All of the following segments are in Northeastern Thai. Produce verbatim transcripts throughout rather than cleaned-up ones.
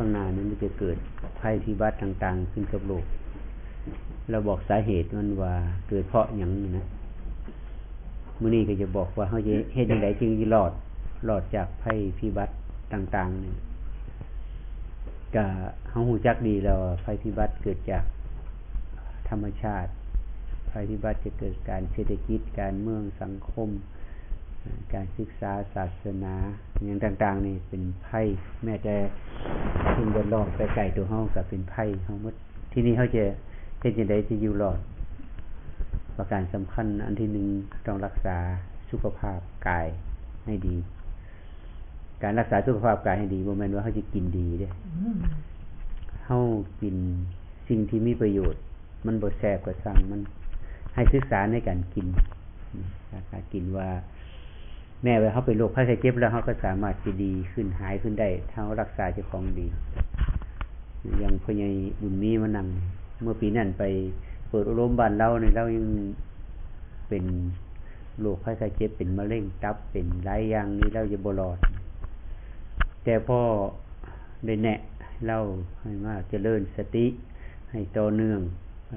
ข้างหน้านั้นมันจะเกิดภัยพิบัติต่างๆขึ้นกับโลก เราบอกสาเหตุมันว่าเกิดเพราะหยังนะ มื้อนี้ก็จะบอกว่าเฮาจะเฮ็ดจั่งใดจึงสิรอด รอดจากภัยพิบัติต่างๆนี่ ก็เฮารู้จักดีแล้วว่าภัยพิบัติเกิดจากธรรมชาติ ภัยพิบัติจะเกิดการเศรษฐกิจ การเมือง สังคม การศึกษา ศาสนา อย่างต่างๆนี่เป็นภัย แม้แต่สิ่งแวดล้อมใกล้ๆตัวเฮาก็เป็นภัยเฮาหมด ทีนี้เฮาจะเฮ็ดจั่งใดที่อยู่รอด ประการสำคัญอันที่หนึ่ง ต้องรักษาสุขภาพกายให้ดี การรักษาสุขภาพกายให้ดีบ่แม่นว่าเฮาสิกินดีเด้ เฮากินสิ่งที่มีประโยชน์ มันบ่แซ่บก็ช่างมัน ให้ศึกษาในการกิน การกินว่า แม้ว่าเฮาเป็นโรคภัยไข้เจ็บแล้วเฮาก็สามารถสิดีขึ้น หายขึ้นได้ ถ้าเฮารักษาเจ้าของดี อย่างพ่อใหญ่บุญมีมานั่ง เมื่อปีนั้นไปเปิดอบรมบ้านลาวนี่ ลาวยังเป็นโรคภัยไข้เจ็บ เป็นมะเร็งตับ เป็นหลายอย่างนี่ ลาวจะบ่รอด แต่พ่อได้แนะลาวให้มาเจริญสติ ให้ต่อเนื่อง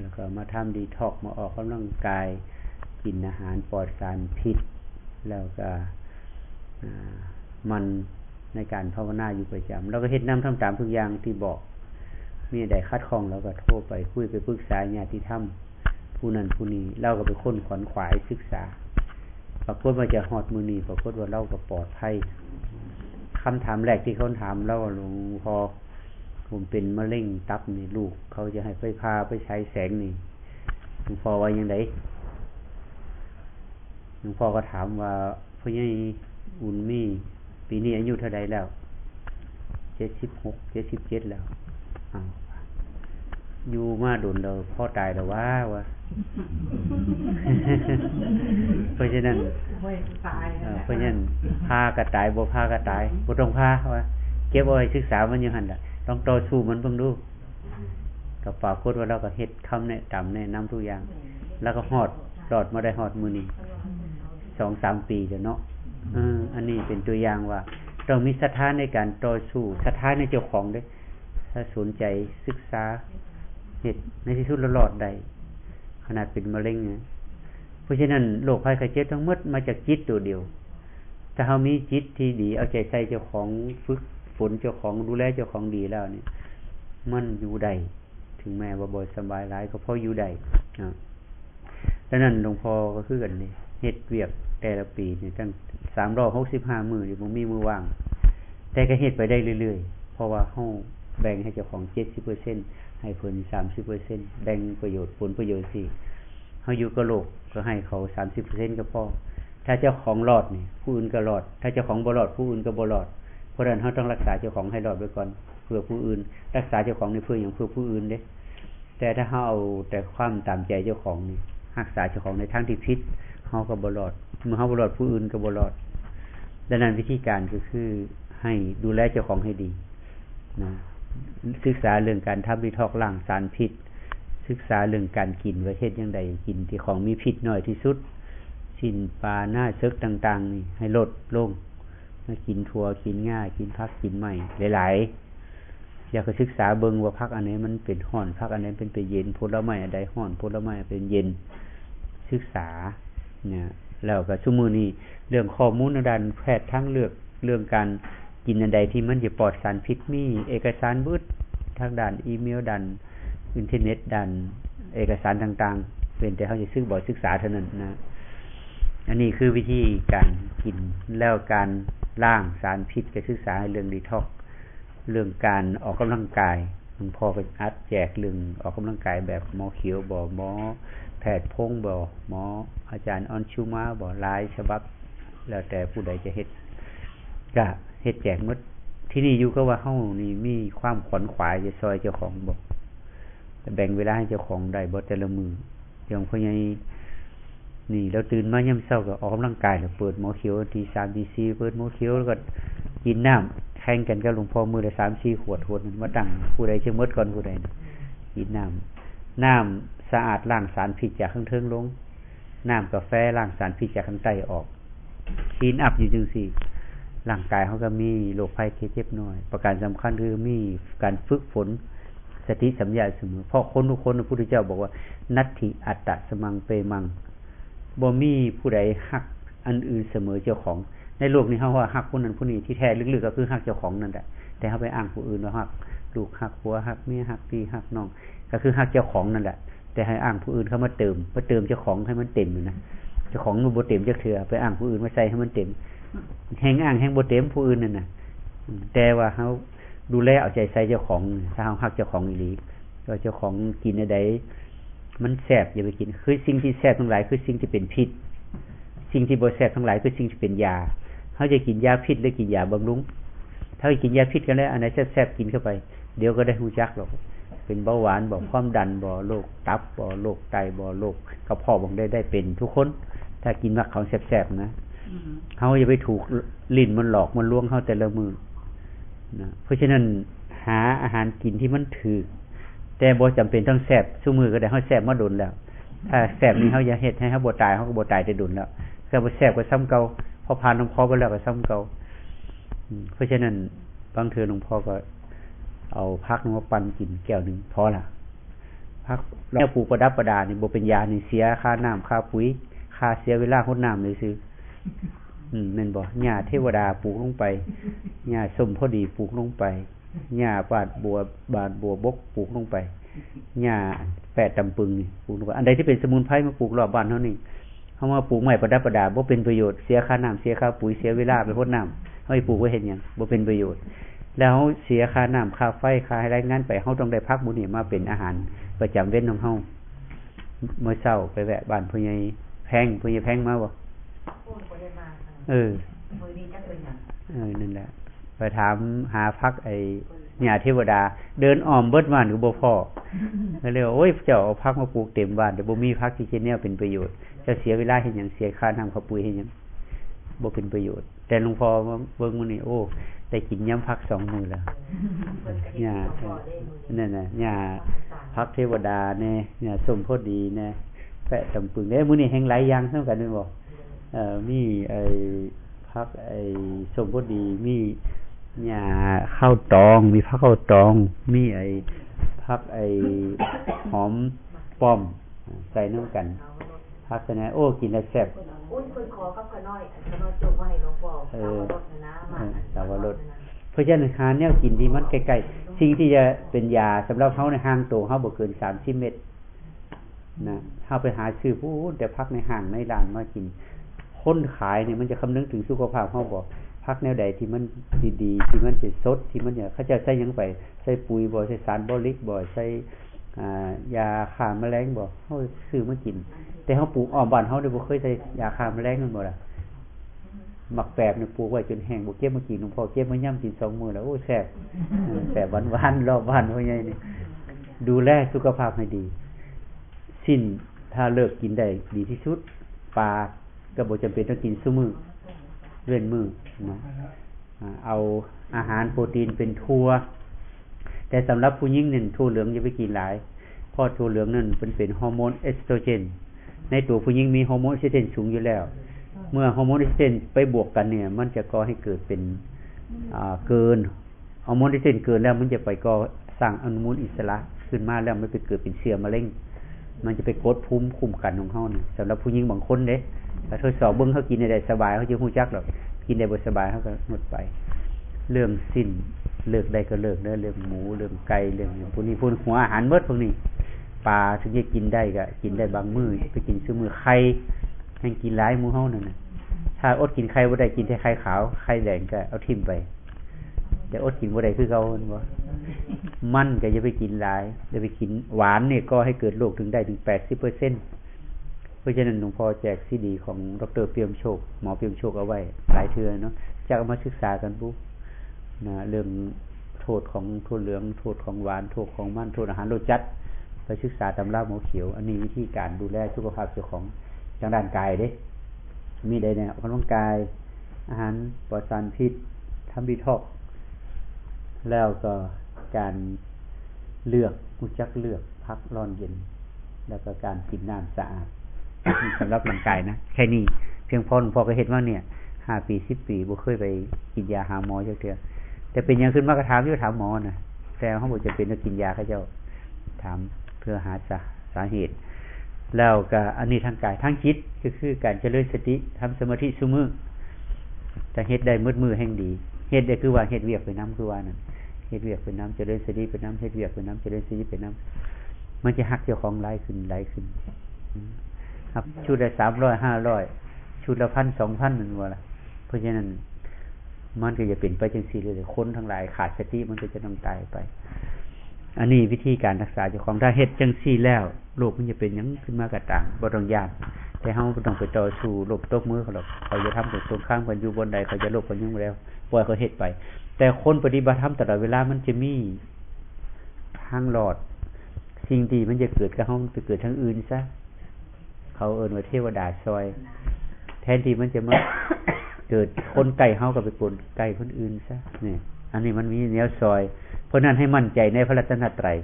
แล้วก็มาทำดีท็อกซ์ มาออกกำลังกาย กินอาหารปลอดสารพิษ แล้วก็ อ่า หมั่นในการภาวนาอยู่ประจำ แล้วก็เฮ็ดนำทำตามทุกอย่างที่บอก มีอันใดขัดข้องเราก็โทรไปคุย ไปปรึกษาญาติธรรม ผู้นั้นผู้นี้ ลาวก็เป็นคนขวนขวายศึกษา ปรากฏว่าจะฮอดมื้อนี้ ปรากฏว่าลาวก็ปลอดภัย คำถามแรกที่เขาถามลาวว่า หลวงพ่อ ผมเป็นมะเร็งตับนี่ ลูกเขาจะให้ไปผ่า ไปฉายแสงนี่ หลวงพ่อว่าจั่งใด หลวงพ่อก็ถามว่า พ่อใหญ่บุญมี ปีนี้อายุเท่าใดแล้ว เจ็ดสิบหก เจ็ดสิบเจ็ดแล้ว อ้าว อยู่มาโดนแล้ว พ่อตายแล้ววะ วะ เพราะฉะนั้น โอ้ย ตายแล้ว เอ่อ นะ เพราะฉะนั้น ผ่าก็ตาย บ่ผ่าก็ตาย บ่ต้องผ่า วะ เก็บเอาไว้ศึกษามันอยู่หั่นล่ะ ลองต่อสู้มันเบิ่งดู ก็ปรากฏว่าลาวก็เฮ็ดคำแนะนำ แนะนำทุกอย่าง แล้วก็ฮอด รอดมาได้ฮอดมื้อนี้ สองสามปีแล้วเนาะ เออ อันนี้เป็นตัวอย่างว่า ต้องมีศรัทธาในการต่อสู้ ศรัทธาในเจ้าของเด้ ถ้าสนใจศึกษา เฮ็ด ในที่สุดแล้วรอดได้ ขนาดเป็นมะเร็งนะ เพราะฉะนั้นโรคภัยไข้เจ็บทั้งหมดมาจากจิตตัวเดียว ถ้าเฮามีจิตที่ดี เอาใจใส่เจ้าของ ฝึกฝนเจ้าของ ดูแลเจ้าของดีแล้วนี่ มันอยู่ได้ ถึงแม้ว่าบ่สบายหลายก็พออยู่ได้นะ ดังนั้นหลวงพ่อก็คือกันนี่ เฮ็ดเวียกแต่ละปีนี่ตั้งสามร้อยหกสิบห้ามื้อนี่บ่มีมื้อว่าง แต่ก็เฮ็ดไปได้เรื่อยๆ เพราะว่าเฮาแบ่งให้เจ้าของเจ็ดสิบเปอร์เซ็นต์ ให้เพิ่นสามสิบเปอร์เซ็นต์ แบ่งประโยชน์ผลประโยชน์สิ เฮาอยู่กับโลกก็ให้เขาสามสิบเปอร์เซ็นต์ก็พอ ถ้าเจ้าของรอดนี่ ผู้อื่นก็รอด ถ้าเจ้าของบ่รอด ผู้อื่นก็บ่รอด เพราะฉะนั้นเฮาต้องรักษาเจ้าของให้รอดไว้ก่อน เพื่อผู้อื่น รักษาเจ้าของนี่เพื่อหยัง เพื่อผู้อื่นเด้ แต่ถ้าเฮาเอาแต่ความตามใจเจ้าของนี่ รักษาเจ้าของในทางที่ผิด เฮาก็บ่รอด เมื่อเฮาบ่รอด ผู้อื่นก็บ่รอด ดังนั้นวิธีการก็คือให้ดูแลเจ้าของให้ดีนะ ศึกษาเรื่องการทำดีท็อกซ์ ล้างสารพิษ ศึกษาเรื่องการกินว่าเฮ็ดจั่งใด กินที่ของมีพิษน้อยที่สุด สิ้นปลา หน้าเสิกต่างๆนี่ให้ลดลง มากินถั่ว กินงา กินผัก กินไม้หลายๆ อยากจะศึกษาเบิ่งว่าผักอันไหนมันเป็นร้อน ผักอันไหนเป็นเป็นเย็น ผลไม้อันใดร้อน ผลไม้อันเป็นเย็น ศึกษาเนี่ย แล้วก็ซุมื้อนี้เรื่องข้อมูลทางด้านแพทย์ทางเลือก เรื่องการกินอันใดที่มันจะปลอดสารพิษ มีเอกสารเบิด ทางด้านอีเมล ด้านอินเทอร์เน็ต ด้านเอกสารต่างๆ เว้นแต่เฮาจะศึกบ่ศึกษาเท่านั้นนะ อันนี้คือวิธีการกิน แล้วการล้างสารพิษก็ศึกษาเรื่องดีท็อกซ์ เรื่องการออกกำลังกาย หลวงพ่อก็อัดแจกเรื่องออกกำลังกายแบบหมอเขียวบ่ หมอแพทย์พงษ์บ่ หมออาจารย์ออนชุมาบ่ หลายฉบับ แล้วแต่ผู้ใดจะเฮ็ด ก็เฮ็ดแจกหมด ที่นี่อยู่ก็ว่าเฮานี่มีความขวนขวายจะซอยเจ้าของบ่ แบ่งเวลาให้เจ้าของได้บ่แต่ละมื้อ อย่างพ่อใหญ่นี่ เราตื่นมายามเช้าก็ออกกำลังกาย แล้วเปิดหมอเขียวตีสามตีสี่ เปิดหมอเขียวแล้วก็กินน้ำ แข่งกันกับหลวงพ่อมื้อละสามสี่ขวด ขวดหนึ่งมาตั้ง ผู้ใดจะหมดก่อนผู้ใด กินน้ำ น้ำสะอาดล้างสารพิษจากข้างเทิงลง น้ำกาแฟล้างสารพิษจากข้างใต้ออก คลีนอัพอยู่จั่งซี้ ร่างกายเขาก็มีโรคภัยไข้เจ็บน้อย ประการสำคัญคือมีการฝึกฝนสติสัมปชัญญะเสมอ เพราะคนทุกคน พระพุทธเจ้าบอกว่า นัตถิอัตตะสมังเปมัง บ่มีผู้ใดฮักอันอื่นเสมอเจ้าของ ในโลกนี้เขาว่าฮักผู้นั้นผู้นี้ ที่แท้ลึกๆก็คือฮักเจ้าของนั่นแหละ แต่เขาไปอ้างผู้อื่นว่าฮักลูกฮักผัวฮักเมียฮักพี่ฮักน้อง ก็คือฮักเจ้าของนั่นแหละ แต่ให้อ้างผู้อื่นเข้ามาเติม มาเติมเจ้าของให้มันเต็มอยู่นะ เจ้าของมันบ่เต็มจักเทื่อ ไปอ้างผู้อื่นมาใส่ให้มันเต็ม แฮงอ้างแฮงบ่เต็มผู้อื่นนั่นน่ะ อืม แต่ว่าเขาดูแลเอาใจใส่เจ้าของ ถ้าเขาฮักเจ้าของอีหลี ว่าเจ้าของกินอะไรมันแซ่บอย่าไปกิน คือสิ่งที่แซ่บทั้งหลายคือสิ่งที่เป็นพิษ สิ่งที่บ่แซ่บทั้งหลายคือสิ่งที่เป็นยา เขาจะกินยาพิษหรือกินยาบำรุง ถ้ากินยาพิษกันแล้ว อันไหนแซ่บๆกินเข้าไป เดี๋ยวก็ได้ฮู้จักหรอก เป็นเบาหวานบ่ ความดันบ่ โรคตับบ่ โรคไตบ่ โรคกระเพาะบ่ ได้ ได้เป็นทุกคน ถ้ากินมักของแซ่บๆนะ อืม เขาอย่าไปถูกลิ้นมันหลอกมันลวงเขาแต่ละมื้อนะ เพราะฉะนั้นหาอาหารกินที่มันถูก แต่บ่จำเป็นต้องแซ่บซุมื้อก็ได้ เขาแซ่บมาโดนแล้ว ถ้าแซ่บนี่เขาอย่าเฮ็ดให้เขาบ่ตาย เขาก็บ่ตายแต่โดนแล้ว ถ้าบ่แซ่บก็ซ้ำเก่า พอผ่านลำคอไปแล้วก็ซ้ำเก่า อืม เพราะฉะนั้นบางเทื่อหลวงพ่อก็เอาผักมาปั่นกินแก้วหนึ่งพอละ ผักแล้วปลูกประดับประดานี่บ่เป็นยานี่ เสียค่าน้ำค่าปุ๋ย ค่าเสียเวลาหดน้ำเลยซื้อ อืม แม่นบ่ หญ้าเทวดาปลูกลงไป หญ้าส้มพอดีปลูกลงไป หญ้าบาดบัว บาดบัวบกปลูกลงไป หญ้าแปะตำปึงนี่ปลูกลงไป อันใดที่เป็นสมุนไพรมาปลูกรอบบ้านเฮานี่ เฮามาปลูกไม้ประดับประดาบ่เป็นประโยชน์ เสียค่าน้ำเสียค่าปุ๋ย เสียเวลาไปหดน้ำ เฮาไปปลูกไว้เฮ็ดหยัง บ่เป็นประโยชน์ แล้วเฮาเสียค่าน้ำค่าไฟค่าแรงงานไป เฮาต้องได้ผักหมู่นี้มาเป็นอาหารประจำเว็นของเฮา มื้อเช้าไปแวะบ้านพ่อใหญ่แพง พ่อใหญ่แพงมาบ่ โอ้ย บ่ได้มาค่ะ เออ มื้อนี้จักเป็นหยัง เออ นั่นแหละ ไปถามหาผักไอ้หญ้าเทวดา เดินอ้อมเบิดบ้านก็บ่พ้อ ก็เลยว่า โอ้ย เจ้าเอาผักมาปลูกเต็มบ้าน แต่บ่มีผักที่สิแนวเป็นประโยชน์ เจ้าเสียเวลาเฮ็ดหยัง เสียค่าน้ำค่าปุ๋ยเฮ็ดหยัง บ่เป็นประโยชน์ แต่หลวงพ่อมาเบิ่งมื้อนี้ โอ้ ได้กินยำผักสองมื้อแล้ว เพิ่นก็เฮ็ด หญ้า กินสองมื้อเด้มื้อนี้ นั่นน่ะ หญ้าผักเทวดาแน่ หญ้าส้มพอดีแน่ แปะตำปึงเด้ มื้อนี้แฮงหลายอย่างนำกันแม่นบ่ เอ่อ มีไอ้ผักไอ้ส้มพอดี มีหญ้าข้าวตอง มีผักข้าวตอง มีไอ้ผักไอ้หอมป้อม ใส่นำกัน ผักสะแหน่ โอ้ กินแล้วแซ่บ อุ้ย เพิ่นขอกับข้าน้อย ข้าน้อยจงไว้ให้หลวงพ่อ เออ สาวรสนะ มา เออ สาวรส เพราะฉะนั้นหาแนวกินที่มันใกล้ๆ สิ่งที่จะเป็นยาสำหรับเฮาในห่างตัวเฮาบ่เกินสามสิบเมตร นะ เฮาไปหาซื้อพู้นแต่ผักในห้างในร้านมากิน คนขายเนี่ยมันจะคำนึงถึงสุขภาพเฮาบ่ ผักแนวใดที่มันดีๆ ที่มันสิสด ที่มันเนี่ย เขาเจ้าใส่หยังไป ใส่ปุ๋ยบ่ ใส่สารบอริกบ่ ใส่ อ่า ยาฆ่าแมลงบ่ เฮาซื้อมากิน แต่เฮาปลูกอ้อมบ้านเฮาเนี่ยบ่เคยใส่ยาฆ่าแมลงแม่นบ่ล่ะ หมากแปบเนี่ยปลูกไว้จนแห้ง บ่เก็บมากิน หลวงพ่อเก็บมายำกินสองมื้อแล้ว โอ้ แซ่บ เออ แซ่บหวานๆ รอบบ้านพ่อใหญ่นี่ ดูแลสุขภาพให้ดี สิ้นถ้าเลิกกินได้ดีที่สุด ปลาก็บ่จำเป็นต้องกินซุมื้อ เว้นมื้อนะ อ่า เอาอาหารโปรตีนเป็นถั่ว แต่สำหรับผู้หญิงเนี่ยถั่วเหลืองอย่าไปกินหลาย เพราะถั่วเหลืองนั่นเป็น เป็นฮอร์โมนเอสโตรเจน ในตัวผู้หญิงมีฮอร์โมนเอสโตรเจนสูงอยู่แล้ว เมื่อฮอร์โมนเอสโตรเจนไปบวกกันเนี่ย มันจะก่อให้เกิดเป็น อ่า เกิน ฮอร์โมนเอสโตรเจนเกินแล้วมันจะไปก่อสร้างอนุมูลอิสระขึ้นมาแล้วมันไปเกิดเป็นเชื้อมะเร็ง มันจะไปกดภูมิคุ้มกันของเฮานี่ สำหรับผู้หญิงบางคนเด้ ถ้าทดสอบเบิ่งเขากินได้สบาย เขาจะฮู้จักดอก กินได้บ่สบายเขาก็งดไป เรื่องสิ้น เลิกได้ก็เลิกเด้อ เรื่องหมู เรื่องไก่ เรื่องหยังพวกนี้ พวกหัวอาหารหมดพวกนี้ ปลาถึงจะกินได้ก็กินได้บางมื้อ ไปกินซุมื้อ ไข่ แฮ่งกินหลายหมู่เฮานั่นน่ะ ถ้าอดกินไข่บ่ได้ กินแต่ไข่ขาว ไข่แดงก็เอาถิ่มไป แต่อดกินบ่ได้คือเก่าแม่นบ่ มันก็อย่าไปกินหลาย อย่าไปกินหวานนี่ก่อให้เกิดโรคถึงได้ถึงแปดสิบเปอร์เซ็นต์ เพราะฉะนั้นหลวงพ่อแจกซีดีของดอกเตอร์เปียมโชค หมอเปียมโชคเอาไว้หลายเทื่อเนาะ จักเอามาศึกษากันบุ นะ เรื่องโทษของถั่วเหลือง โทษของหวาน โทษของมัน โทษอาหารรสจัด ไปศึกษาตำราหมอเขียว อันนี้วิธีการดูแลสุขภาพเจ้าของทางด้านกายเด้ มีได้แนวออกกำลังกาย อาหารปลอดสารพิษ ทำดีท็อกซ์ แล้วก็การเลือก รู้จักเลือกผักร้อนเย็น แล้วก็การกินน้ำสะอาด นี่สำหรับร่างกายนะ แค่นี้เพียงพอ หลวงพ่อก็เฮ็ดมาเนี่ย ห้าปี สิบปี บ่เคยไปกินยาหาหมอจักเทื่อ แต่เป็นหยังขึ้นมาก็ถามอยู่ ถามหมอนะ แต่เฮาบ่จำเป็นต้องกินยา เขาเจ้าถามเพื่อหาสา สาเหตุ แล้วก็อันนี้ทางกาย ทางจิตก็คือการเจริญสติ ทำสมาธิซุมื้อ ถ้าเฮ็ดได้หมดมื้อแฮ่งดี เฮ็ดได้คือว่าเฮ็ดเวียกไปนำ คือว่านั่น เฮ็ดเวียกไปนำ เจริญสติไปนำ เฮ็ดเวียกไปนำ เจริญสติไปนำ มันจะฮักเจ้าของหลายขึ้น หลายขึ้น ครับ ชุดละสามร้อย ห้าร้อย ชุดละพัน สองพัน นั่นว่าล่ะ เพราะฉะนั้น มันก็จะเป็นไปจังซี่เลย คนทั้งหลายขาดสติ มันก็จะต้องตายไป อันนี้วิธีการรักษาเจ้าของ ถ้าเฮ็ดจังซี่แล้ว โรคมันจะเป็นหยังขึ้นมาก็ตาม บ่ต้องย้าน แต่เฮาบ่ต้องไปต่อสู้ รบตบมือเขาหรอก เขาจะทำสงครามกันอยู่บ่อนใด เขาจะรบกันอยู่บ่อนใด ปล่อยเขาเฮ็ดไป แต่คนปฏิบัติธรรมตลอดเวลา มันจะมีทางรอด สิ่งที่มันจะเกิดกับเฮา มันไปเกิดทางอื่นซะ เขาเอิ้นว่าเทวดาซอย แทนที่มันจะมาเกิดคนใกล้เฮา ก็ไปเกิดใกล้คนอื่นซะ นี่ อันนี้มันมีแนวซอย เพราะนั้นให้มั่นใจในพระรัตนตรัย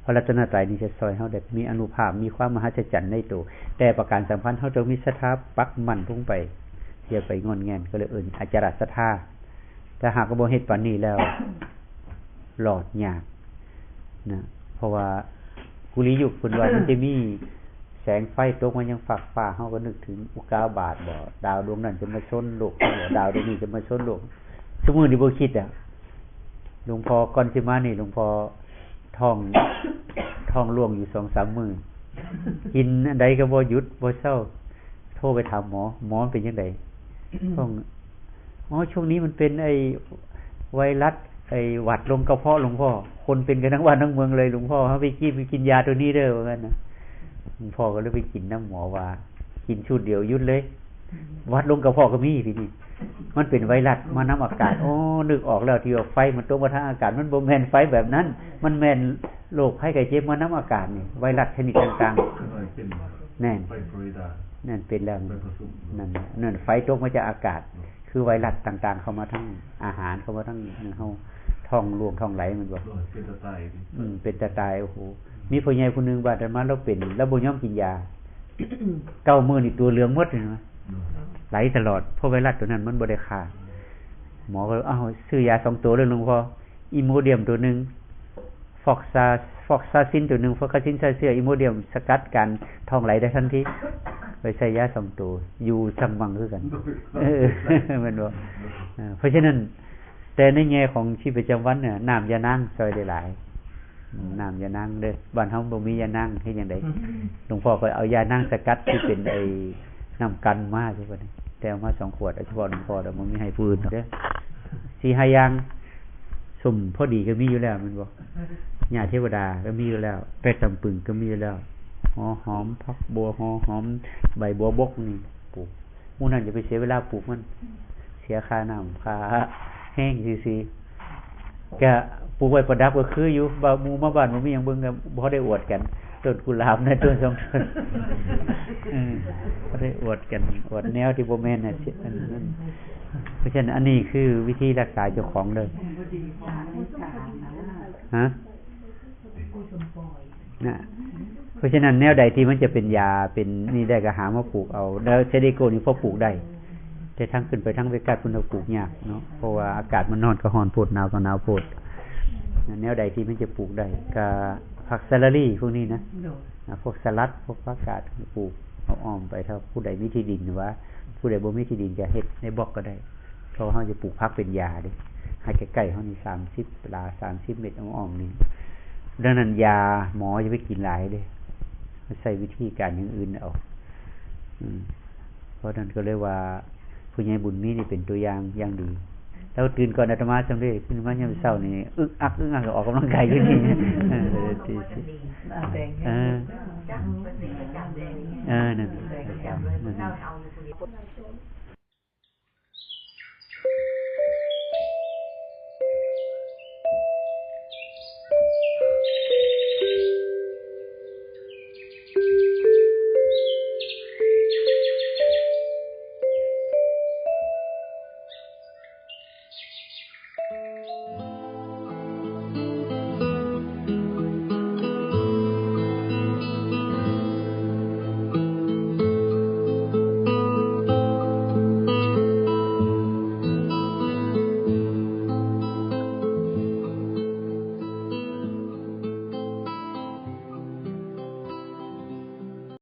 พระรัตนตรัยนี่จะซอยเฮาได้ มีอานุภาพ มีความมหัศจรรย์ในตัว แต่ประการสำคัญ เฮาต้องมีศรัทธาปักมั่นลงไป อย่าไปงอนแงน ก็เลยเอิ้นอจารศรัทธา ถ้าหากว่าบ่เฮ็ดปานนี้แล้ว รอดยากนะ เพราะว่ากุริยุคเพิ่นว่ามันจะมีแสงไฟตกมายังฟากฟ้า เฮาก็นึกถึงอุกกาบาตบ่ ดาวดวงนั้นจะมาชนโลกบ่ ดาวดวงนี้จะมาชนโลก ซุมื้อนี้บ่คิดอะ หลวงพ่อก่อนสิมานี่ หลวงพ่อท้อง ท้องร่วงอยู่สองสามมื้อ กินอันใดก็บ่หยุดบ่เซา โทรไปถามหมอ หมอมันเป็นจั่งใด ท้อง อ๋อ ช่วงนี้มันเป็นไอ้ไวรัส ไอ้หวัดลงกระเพาะหลวงพ่อ คนเป็นกันทั้งบ้านทั้งเมืองเลย หลวงพ่อ เฮาไปกิน ไปกินยาตัวนี้เด้อ ว่างั้นนะ หลวงพ่อก็เลยไปกินนำหมอว่า กินชุดเดียวหยุดเลย หวัดลงกระเพาะก็มีทีนี้ มันเป็นไวรัสมานำอากาศ อ๋อ นึกออกแล้ว ที่ว่าไฟมันตกมาทางอากาศ มันบ่แม่นไฟแบบนั้น มันแม่นโรคภัยไข้เจ็บมานำอากาศนี่ ไวรัสชนิดต่างๆ แน่น ไฟฟลอริดา นั่นเป็นแล้ว ไฟผสม นั่น นั่นไฟตกมาจากอากาศ คือไวรัสต่างๆ เข้ามาทั้งอาหาร เข้ามาทั้งเฮา ท้องร่วงท้องไหล มันบอก โอ้ย เป็นตาตายดิ อืม เป็นตาตาย โอ้โห มีพ่อใหญ่ผู้หนึ่ง บาดมา เราเป็น เราบ่ยอมกินยา เก้ามื้อนี่ตัวเหลืองหมดเลยนะ ไหลตลอด เพราะไวรัสตัวนั้นมันบ่ได้ฆ่า หมอก็เลย "อ้าว ซื้อยาสองตัวเลยหลวงพ่อ อีโมเดียมตัวหนึ่ง ฟอกซา ฟอกซาซินตัวหนึ่ง ฟอกซาซินใส่เสื้อ อีโมเดียมสกัดการท้องไหลได้ทันที" ไปใส่ยาสองตัว อยู่ช่างมังคือกัน เออ แม่นบ่ เออ เพราะฉะนั้น แต่ในแง่ของชีวิตประจำวันเนี่ย น้ำยานางซอยได้หลาย อืม น้ำยานางเด้อ บ้านเฮาบ่มียานาง เฮ็ดจั่งใด หลวงพ่อก็เอายานางสกัดที่เป็นไอ้น้ำกันมา แต่เอามาสองขวด เอาเฉพาะหลวงพ่อ แต่บ่มีให้ผู้อื่นดอกเด้อ สี่ห้าอย่าง ส้มพอดีก็มีอยู่แล้ว แม่นบ่ หญ้าเทวดาก็มีอยู่แล้ว แป้งตำปึงก็มีอยู่แล้ว หัวหอม ผักบัว หัวหอม ใบบัวบกนี่ ปลูก หมู่นั้นอย่าไปเสียเวลาปลูกมัน เสียค่าน้ำ ค่าแรงซื่อๆ ก็ปลูกไว้ประดับก็คืออยู่ บ่าหมู่มาบ้านบ่มีหยังเบิ่ง ก็พอได้อวดกัน ต้นกุหลาบนะ ต้นสองต้น เออ พอได้อวดกัน อวดแนวที่บ่แม่นน่ะ อันนั้น เพราะฉะนั้นอันนี้คือวิธีรักษาเจ้าของเลย ฮะ นะ เพราะฉะนั้นแนวใดที่มันจะเป็นยา เป็นนี่ได้ก็หามาปลูกเอา แล้วเซเดโกนี่พอปลูกได้ แต่ทั้งขึ้นไปทั้งเวกัสพุ้นน่ะปลูกยากเนาะ เพราะว่าอากาศมันร้อนก็ร้อนโพด หนาวก็หนาวโพด แนวใดที่มันจะปลูกได้ ก็ผักสลัดพวกนี้นะ โดย นะ พวกสลัด พวกผักกาดปลูกเอาอ้อมไป ถ้าผู้ใดมีที่ดิน หรือว่าผู้ใดบ่มีที่ดินก็เฮ็ดในบล็อกก็ได้ เพราะว่าเฮาจะปลูกผักเป็นยาเด้ ให้ใกล้ๆเฮานี่ สามสิบ ตาราง สามสิบ เมตรอ้อมๆนี่ ดังนั้นยาหมออย่าไปกินหลายเด้ ใช้วิธีการอย่างอื่นเอา อืม เพราะนั้นก็เลยว่า ผู้ใหญ่บุญมีนี่เป็นตัวอย่างอย่างดี แล้วตื่นก่อนอาตมาสำเร็จ ขึ้นมายามเช้านี่ อึกอักอึกอัก ออกกำลังกายอยู่นี่ เออ เออ นั่น นั่น